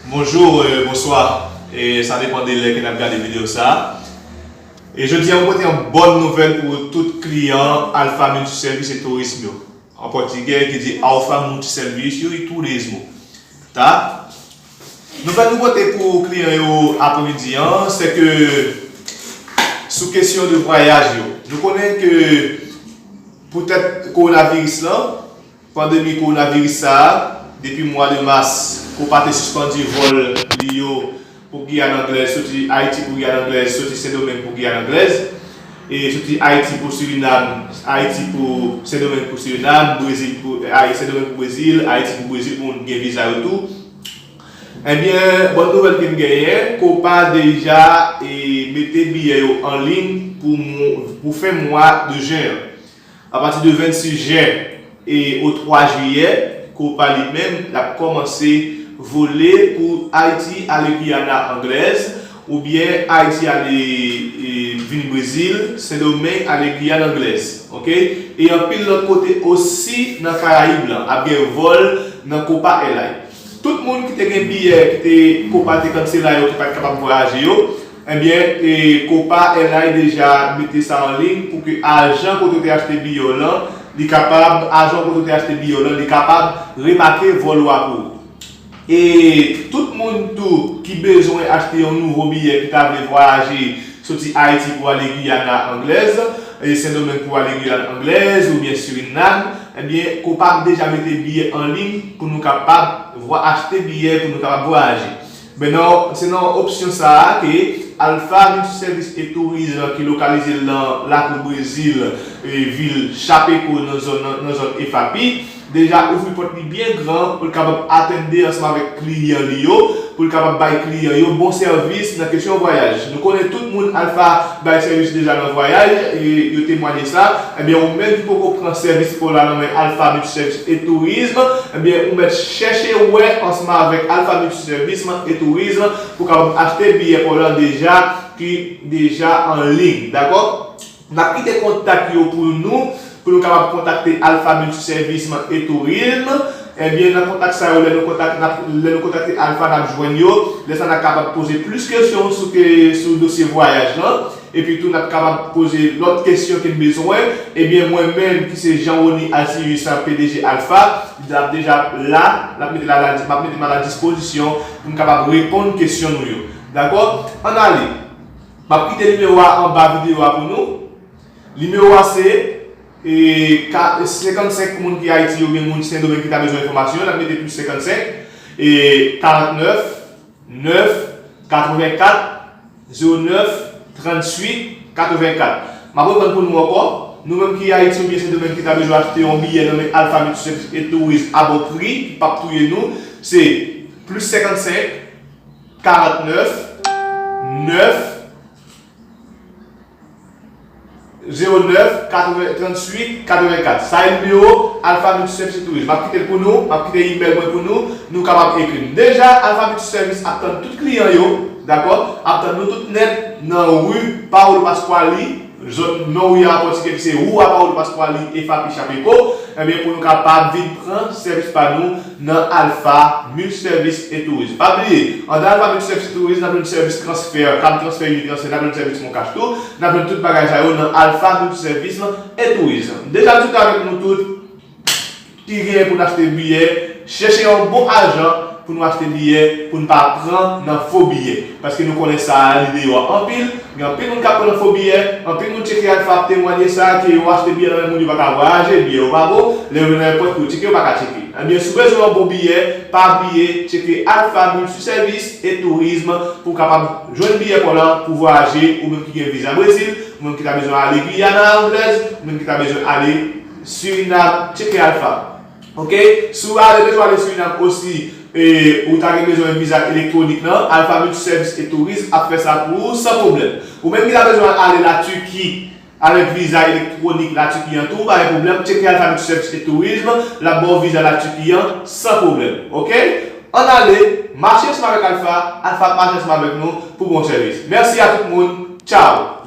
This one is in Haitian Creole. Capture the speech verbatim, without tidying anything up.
Bonjou, e, bonswa. E sa depann de lè ke n ap gade videyo sa a. E jodi a, mwen pote yon bòn nouvèl pou tout kliyan Alpha Multiservice e Tourism yo. An pòtigè ki di Alpha Multiservice e Turismo. Ta? Nouvèl nou pote pou kliyan yo apremidi an, se ke sou kesyon de vwayaj yo. Nou konnen ke poutèt kowonaviris lan, pandemi kowonaviris sa a, depi mwa de mas, Copa te sispann vòl li yo pou Giyàn Anglèz, soti Ayiti pou Giyàn Anglèz, soti Sendomeng pou Giyàn Anglèz, e soti Ayiti pou Sirinam, Ayiti pou Sendomeng pou Sirinam, Brezil pou, e, Sendomeng pou Brezil, Ayiti pou Brezil pou moun ki gen viza yo tou. Ebyen, bòn nouvèl ke n genyen, Copa deja, e, mete biyè yo an liy pou, pou fen mwa de jen an. Apati de vennsis jen e o twa jiyè, Copa li menm, l ap kòmanse vole pou Ayiti ale Giyana Anglèz, oubyen Ayiti ale, e, vin Brezil, Sendomeng ale Giyana Anglèz, oke? E anpil lòt kote osi nan Karayib lan, ap gen vòl nan Copa Airlines. Tout moun ki te gen biyè ki te Copa te kansele yo, ki pa t kapab vwayaje yo, ebyen, e, Copa Airlines deja mete sa an liy pou ke ajan kote w te achte biyè w lan, li kapab, ajan kote w te achte biyè w lan, li kapab remake vòl ou a pou ou. E tout moun tou ki bezwen achte yon nouvo biyè, ki ta vle vwayaje soti Ayiti pou ale Giyana Anglèz, e Sendomeng pou ale Giyana Anglèz, oubyen Sirinam, ebyen, Copa deja mete biyè an liy pou nou kapab vwa-, achte biyè pou nou kapab vwayaje. Men nan, se nan opsyon sa a ke Alpha Multiservice e Tourism ki lokalize nan lakou Brezil, e vil Chapecó nan zòn, nan, nan zòn F A P, deja ouvri pòt li byen gran pou l kapab atande ansanm avèk kliyan li yo, pou l kapab bay kliyan yo bon sèvis nan kesyon vwayaj. Nou konnen tout moun Alpha bay sèvis deja nan vwayaj, e yo temwanye sa. Ebyen, ou menm ki poko pran sèvis pa w la nan men Alpha Multiservice e Tourism, ebyen, ou mèt chèche wè ansanm avèk Alpha Multiservice e Tourism pou kapab achte biyè pa w la deja, ki deja an liy, dakò? N ap kite kontak yo pou nou, pou nou kapab kontakte Alpha Multiservice e Tourism. Ebyen, nan kontak sa yo, lè nou kontak-, n ap, lè nou kontakte Alpha, n ap jwenn yo. Lè sa, n ap kapab poze plis kesyon sou ke, sou dosye vwayaj lan. Epi tou, n ap kapab poze lòt kesyon ke n bezwen. Ebyen, mwen menm, ki se Jean Rony Alcius, P D G Alpha, l ap deja la, l ap mete la, la, m ap mete m a la dispozisyon pou m kapab reponn kesyon nou yo. Dakò? Ann ale. M ap kite nimewo a anba videyo a pou nou. Nimewo a se, e, ka-, senkannsenk pou moun ki Ayiti oubyen moun Sendomeng ki ta bezwen enfòmasyon. N ap mete plis senkannsenk, e, karannèf, nèf, katrevenkat, zewo nèf, tranntuit, katrevenkat. M ap reprann pou nou ankò. Nou menm ki Ayiti oubyen Sendomeng ki ta bezwen achte yon biyè nan men Alpha Multiservice e Tourism a bon pri, ki p ap touye nou, se plis senkannsenk, karannèf, nèf, zewo nèf, katreven, tranntuit, katrevenkat. Sa e nimewo Alpha Multiservice Tourism. M ap kite l pou nou, m ap kite imèl mwen pou nou, nou kapab ekri m. Deja, Alpha Multiservice ap tann tout kliyan yo, dakò? Ap tann nou tout nèt nan ri Paulo Pasquale, zòn non ri a an pòtigè ki se Rua Paulo Pasquale, F A P Chapecó, ebyen, pou nou kapab vin pran sèvis pa nou nan Alpha Multiservice e Tourism. Pa bliye, anndan Alpha Multiservice e Tourism, n ap jwenn sèvis transfè, kab transfè, Unitransfè, n ap jwenn sèvis Moncash tou, n ap jwenn tout bagay sa yo nan Alpha Multiservice e Tourism. Deja, tout avèk nou tout ki genyen pou n achte biyè, chèche yon bon ajan pou nou achte biyè, pou n pa pran nan fo biyè. Paske nou konnen sa a, li deyò anpil. Gen anpil moun k ap pran nan fo biyè. Anpil moun tcheke Alpha ap temwanye sa, ke yo achte biyè nan men moun, yo pa ka vwayaje, biyè yo pa bon. Lè yo rive nan èpòt pou yo tcheke, yo pa ka tcheke. Ebyen, si w bezwen yon bon biyè, pa bliye tcheke Alpha Multiservice e Tourism pou w kapab jwenn biyè pa w lan pou vwayaje, ou menm ki gen viza Brezil, ou menm ki ta bezwen ale Giyana Anglèz, ou menm ki ta bezwen ale Sirinam, tcheke Alpha. Oke? Si w ale, bezwen ale Sirinam osi, e ou ta gen bezwen viza elektwonik lan, Alpha Multiservice e Tourism ap fè sa pou ou san pwoblèm. Ou menm ki ta bezwen ale Latiki avèk viza elektwonik Latiki an tou, pa gen pwoblèm, tcheke Alpha Multiservice e Tourism, l ap ba w viza Latiki an san pwoblèm. Oke? Ann ale, mache ansanm avèk Alpha, Alpha ap mache ansanm avèk nou pou bon sèvis. Mèsi a tout moun. Tchao!